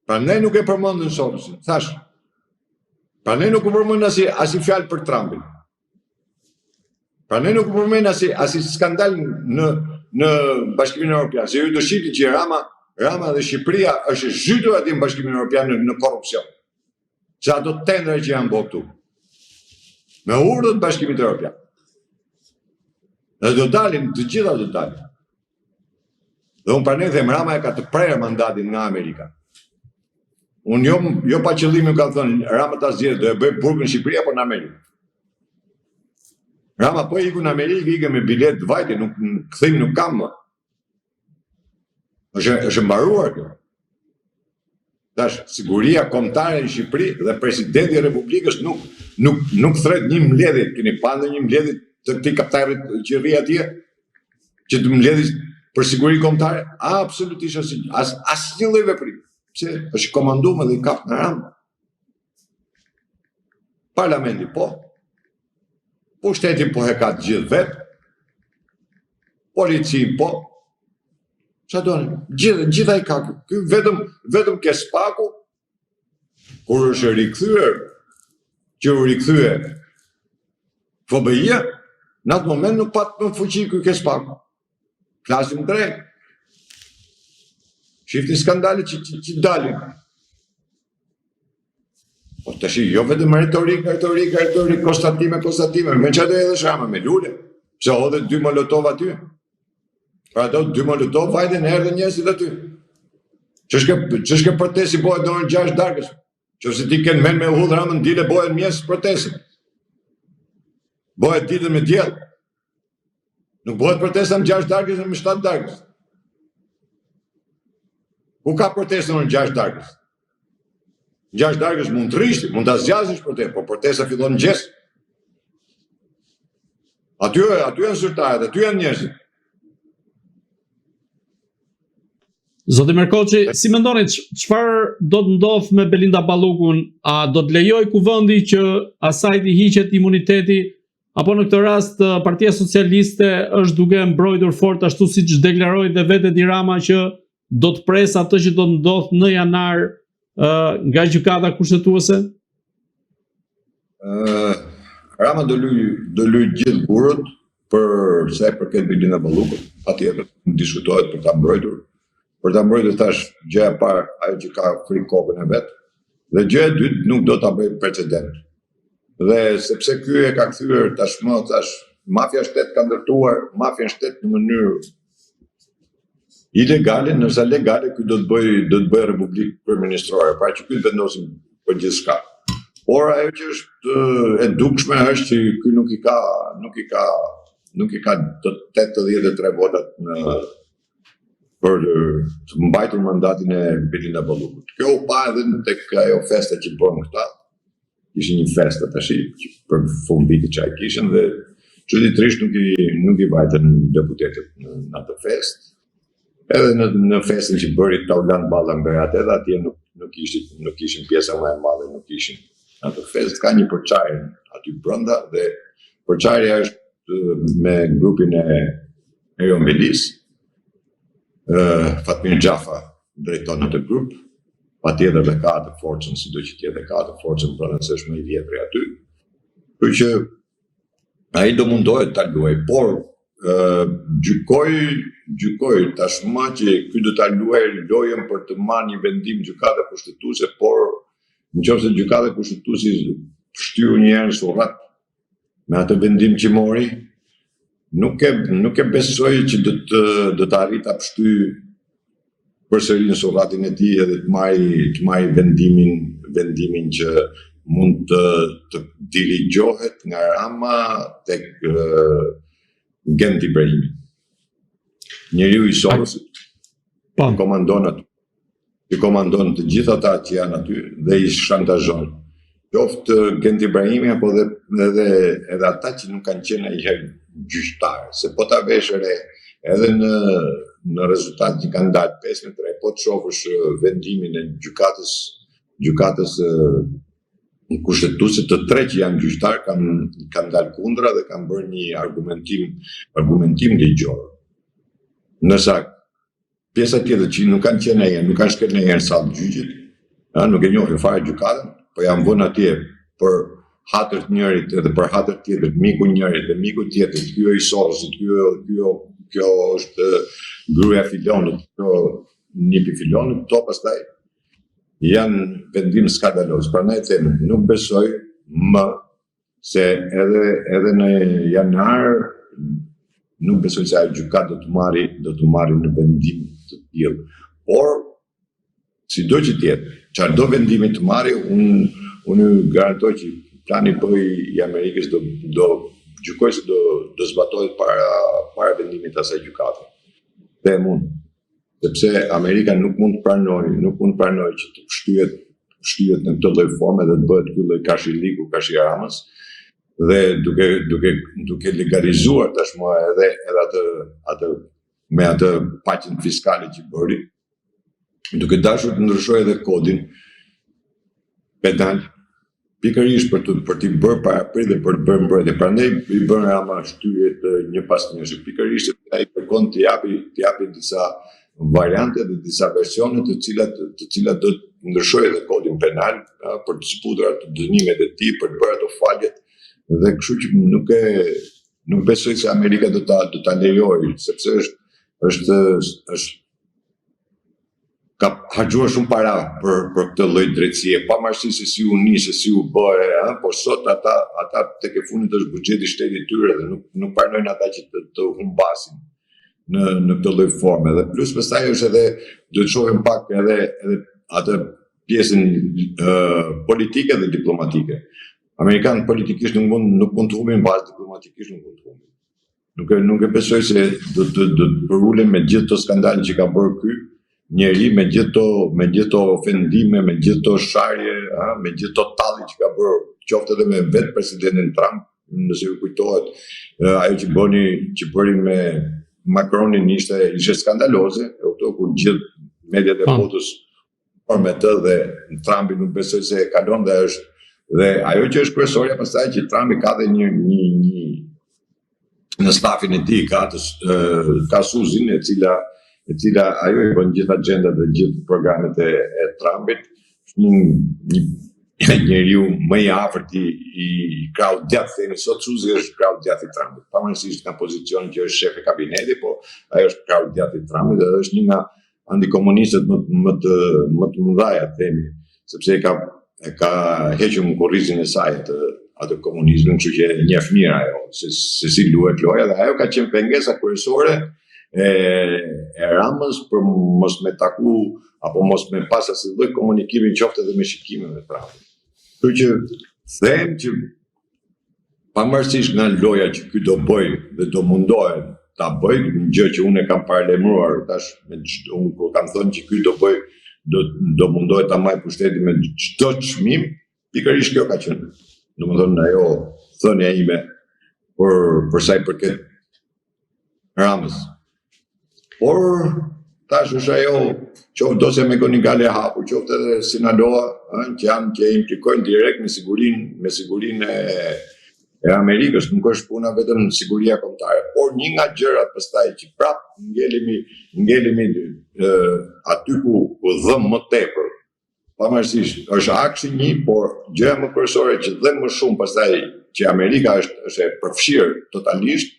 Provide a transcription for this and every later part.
Prandaj nuk e përmendën Sorosin, thashë. Prandaj nuk u përmend asnjë asnjë fjalë për Trumpin. Prandaj nuk u përmend asnjë asnjë skandal në në Bashkimin Evropian. Se ju do shihni që Rama Rama dhe Shqipëria është e zhytur atje në Bashkimin Evropian në, në korrupsion. Se ato tendera që janë bërë këtu. Me urdhër të Bashkimit Evropian. Dhe do dalin, të gjitha do dalin. Dhe unë prandaj them Rama e ka të prerë mandatin nga Amerika. Unë jo, jo pa qëllim ju kam thënë, Rama ta zgjedhë, do e bëjë burgun në Shqipëri apo në Amerikë. Rama po iku në Amerikë, ikë me biletë vajti, nuk kthim nuk kam më. Është është mbaruar kjo. Tash siguria kombëtare në Shqipëri dhe presidenti i Republikës nuk nuk nuk thret një mbledhje, keni pa ndonjë mbledhje të këtij kaptajrit që rri atje që të mbledhë për siguri kombëtare? Absolutisht asnjë, as asnjë lloj veprimi. Pse? Është i komanduar dhe i kap nga Rama. Parlamenti po. Pushtetin po e ka të gjithë vetë. Policinë po. Ça doni? Gjithë, gjitha i ka ky. Ky vetëm, vetëm ke SPAK-u, kur është rikthyer, që u rikthye FBI-ja, në atë moment nuk pat më fuqi ky ke SPAK-u. Flasim drejt. Shifni skandalet që, që, që dalin. Po tash jo vetëm retorikë, retorikë, retorikë, konstatime, konstatime, me çfarë do hedhësh Rama me lule? Pse hodhe dy molotov aty? Pra ato dy molotov vajtën erdhën njerëzit aty. Ç'është kjo, ç'është kjo protestë që bëhet në orën 6 darkës? Qoftë se ti ke mend me hudh Ramën dile bëhet në mëngjes protestën. Bëhet ditën me diell. Nuk bëhet protesta në 6 darkës në 7 darkës. Ku ka protestë në 6 darkës? Në 6 darkës mund të rrish, mund ta zgjasësh protestën, por protesta fillon në mëngjes. Aty, aty janë zyrtarët, aty janë njerëzit. Zoti Merkoçi, si mendoni çfarë do të ndodhë me Belinda Ballukun? A do të lejojë kuvendi që asaj t'i hiqet imuniteti Apo në këtë rast Partia Socialiste është duke mbrojtur fort ashtu siç deklaroi dhe vetë Edi Rama që do të presë atë që do të ndodhë në janar uh, nga gjykata kushtetuese? Uh, Rama do luj do luj gjithë gurët për sa i përket Belinda Ballukut, patjetër diskutohet për ta mbrojtur. Për ta mbrojtur tash gjëja e parë ajo që ka frikë kokën e vet dhe gjëja e dytë nuk do ta bëjë precedent. Dhe sepse ky e ka kthyer tashmë tash mafia shtet ka ndërtuar mafia shtet në mënyrë ilegale, ndërsa legale ky do të bëjë do të bëjë republikë kryeministrore, pra që ky të vendosin për gjithçka. Por ajo që është e dukshme është që ky nuk i ka nuk i ka nuk i ka të 83 votat në për të mbajtur mandatin e Belinda Ballukut. Kjo u pa edhe në tek ajo festa që bënë këta. Ishin një festë tash që për fund vitit që ai kishin dhe çuditërisht nuk i nuk i vajtën deputetët në, në atë festë. Edhe në në festën që bëri Taulant Balla në Berat, edhe atje nuk nuk ishin nuk ishin pjesa më e madhe, nuk ishin në atë festë. Ka një përçarje aty brenda dhe përçarja është me grupin e Erion Velisë, Fatmir Xhafa drejton atë grup, patjetër dhe ka atë forcën, sido që të jetë ka atë forcën brenda se është më i vjetri aty. Kështu që ai do mundohet ta luajë, por gjykoj gjykoj tashmë që ky do ta luajë lojën për të marrë një vendim gjykata kushtetuese, por në qoftë se gjykata kushtetuese pështyu një herë në surrat me atë vendim që mori, nuk e nuk e besoj që do të do të arrijë ta pështyjë përsëri në surratin e tij edhe të marrë të marrë vendimin vendimin që mund të të dirigjohet nga Rama tek uh, Gent Ibrahimi. Njeriu i Sorosit. Po. Komandon aty. I komandon të gjithë ata që janë aty dhe i shantazhon. Qoftë Gent Ibrahimi apo edhe edhe edhe ata që nuk kanë qenë ndonjëherë gjyqtar, se po ta vesh re edhe në në rezultat që kanë dalë 5 me 3, po të shohësh vendimin e gjykatës gjykatës kushtetuese të tre që janë gjyqtar kanë kanë dalë kundra dhe kanë bërë një argumentim argumentim ligjor. Ndërsa Pjesa tjetër që nuk kanë qenë ndonjëherë, nuk kanë shkelë ndonjëherë në sallë të gjyqit. Ëh, nuk e njohin fare gjykatën, po janë vënë atje për hatër të njërit edhe për hatër të tjetrit, miku njërit dhe miku tjetrit, ky i Sorosit, ky kjo kjo është gruaja filonit, kjo nipi filonit, këto pastaj janë vendim skandaloz. Prandaj them, nuk besoj më se edhe edhe në janar nuk besoj se ajo gjykatë do të marri do të marri një vendim të tillë. Por sido që të jetë, çfarëdo vendimi të marri, unë unë garantoj që plani B i Amerikës do do gjykoj se do do zbatohet para para vendimit të asaj gjykate. Them unë, sepse Amerika nuk mund të pranojë, nuk mund të pranojë që të pështyhet pështyhet në këtë lloj forme dhe të bëhet ky lloj karshilliku karshi Ramës dhe duke duke duke legalizuar tashmë edhe edhe atë atë me atë paqen fiskale që bëri, duke dashur të ndryshojë edhe kodin penal, pikërisht për të për t'i bërë parapri dhe për të bërë mbrojtje. Prandaj i bën Rama shtyrje të njëpasnjëshme, pikërisht sepse ai kërkon të japi të japi disa variante dhe disa versione të cilat të cilat do të ndryshojë edhe kodin penal për të zbutur ato dënimet e tij, për të bërë ato faljet dhe kështu që nuk e nuk besoj se Amerika do ta do ta lejojë, sepse është është është ka harxhuar shumë para për për këtë lloj drejtësie, pavarësisht se si u nis, se si u bë, ëh, por sot ata ata tek e fundit është buxheti i shtetit tyre dhe nuk nuk pranojnë ata që të, të humbasin në në këtë lloj forme. Dhe plus pastaj është edhe duhet të shohim pak edhe edhe atë pjesën uh, politike dhe diplomatike. Amerikanët politikisht nuk mund nuk mund të humbin bazë diplomatikisht nuk mund të humbin. Nuk e nuk e besoj se do të do të përulen me gjithë të skandalin që ka bërë ky njeri me gjithë to me gjithë to ofendime, me gjithë to sharje, ha, me gjithë to tallje që ka bërë, qoftë edhe me vetë presidentin Trump, nëse ju kujtohet, ajo që bëni që bëri me Macronin ishte ishte skandaloze, e kupton kur gjithë mediat e po. botës por me të dhe Trumpi nuk besoj se e kalon dhe është dhe ajo që është kryesorja pastaj që Trumpi ka dhe një një një në stafin e tij ka të ka Suzin e cila e cila ajo i bën gjithë agjendat dhe gjithë programet e, e Trumpit një një njeriu më i afërt i, i krahut djathtë themi sot Suzi është krahu djathtë i Trumpit pavarësisht nga pozicioni që është shefe kabineti po ajo është krahu djathtë i Trumpit dhe është një nga antikomunistët më më të më të mëdha themi, sepse e ka e ka hequr në kurrizin e saj atë atë komunizmin, kështu që e njeh mirë ajo se se si luhet loja dhe ajo ka qenë pengesa kryesore e e Ramës për mos me taku apo mos me pas asnjë lloj komunikimi qoftë edhe me shikime me Trumpin. Kështu që them që Pavarësisht nga loja që ky do bëjë dhe do mundohet ta bëjë, një gjë që unë e kam paralajmëruar tash me çdo unë kur kam thënë që ky do bëj do do mundohet ta mbajë pushtetin me çdo çmim, pikërisht kjo ka qenë. Domethënë ajo thënia ime për për sa i përket Ramës. Por tash është ajo qoftë dosja McGonigal e hapur, qoftë edhe Sinaloa, ëh, që janë që implikojnë direkt me sigurinë, me sigurinë e e Amerikës, nuk është puna vetëm në siguria kombëtare, por një nga gjërat pastaj që prap ngelemi ngelemi ë, aty ku ku dhemb më tepër Pavarësisht, është aksi një, por gjëja më kryesore që dhemb më shumë pastaj që Amerika është është e përfshirë totalisht,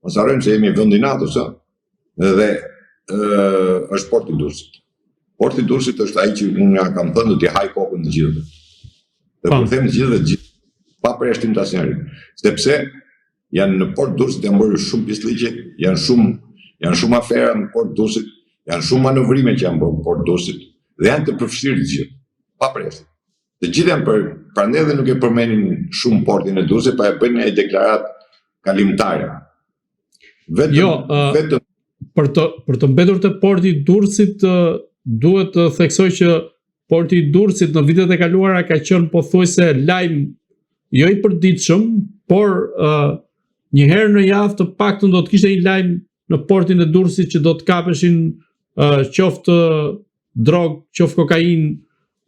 mos harrojmë se jemi vend i NATO-s, ë, dhe ë është porti i Durrësit. Porti i Durrësit është ai që unë ja kam thënë do t'i haj kokën të gjithëve. Dhe kur them të gjithëve, të gjithë, pa përjashtim të asnjërit, sepse janë në port Durrësit janë bërë shumë pisllëqe, janë shumë janë shumë afera në port Durrësit, janë shumë manovrime që janë bërë në port Durrësit dhe janë të përfshirë të gjithë, pa përjashtim. Të gjithë janë për prandaj edhe nuk e përmendin shumë portin e Durrësit, pa e bëjnë një deklaratë kalimtare. Vetëm jo, uh, vetëm për të për të mbetur te porti i Durrësit duhet të theksoj që porti i Durrësit në vitet e kaluara ka qenë pothuajse lajm jo i përditshëm, por uh, një herë në javë të paktën do të kishte një lajm në portin e Durrësit që do të kapeshin uh, qoftë drogë, qoftë kokainë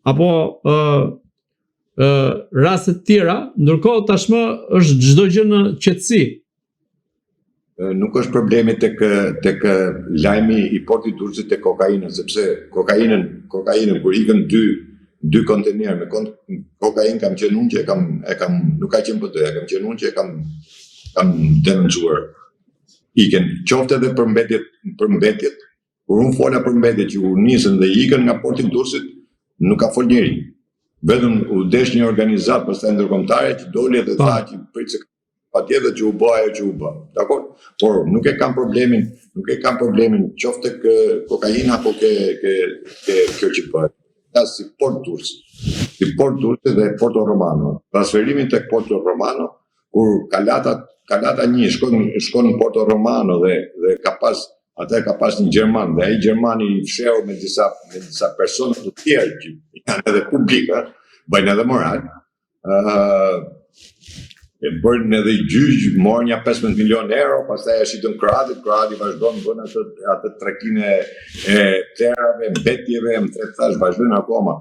apo uh, uh, raste të tjera, ndërkohë tashmë është çdo gjë në qetësi. Nuk është problemi tek tek lajmi i portit Durrësit tek kokainën, sepse kokainën, kokainën kur ikën dy dy kontenierë me kont kokainë kam qenë unë që e kam e kam nuk ka qenë PD-ja, kam qenë unë që e kam kam denoncuar. Ikën, qoftë edhe për mbetjet, për mbetjet, kur unë fola për mbetjet që u nisën dhe ikën nga porti i Durrësit, nuk ka fol njeri. Vetëm u desh një organizatë pastaj ndërkombëtare që doli dhe tha që prit se patjetër që u bë ajo që u bë. Dakor? Por nuk e kam problemin, nuk e kam problemin qoftë tek kokaina apo ke ke ke kjo që bëhet. Ta si Port Durrësi, si Port Durrësi dhe Porto Romano. Transferimi tek Porto Romano kur Kalata Kalata 1 shkon shkon në Porto Romano dhe dhe ka pas atë ka pas një gjerman dhe ai gjermani i fshehur me disa me disa persona të tjerë që janë edhe publik, ë, bëjnë edhe moral. Ë e bërën edhe gjyq, morën një 15 milion euro, pastaj e shitën kroatit, kroati vazhdon bën atë atë tregtinë e e plehrave, mbetjeve, më the thash vazhdojnë akoma.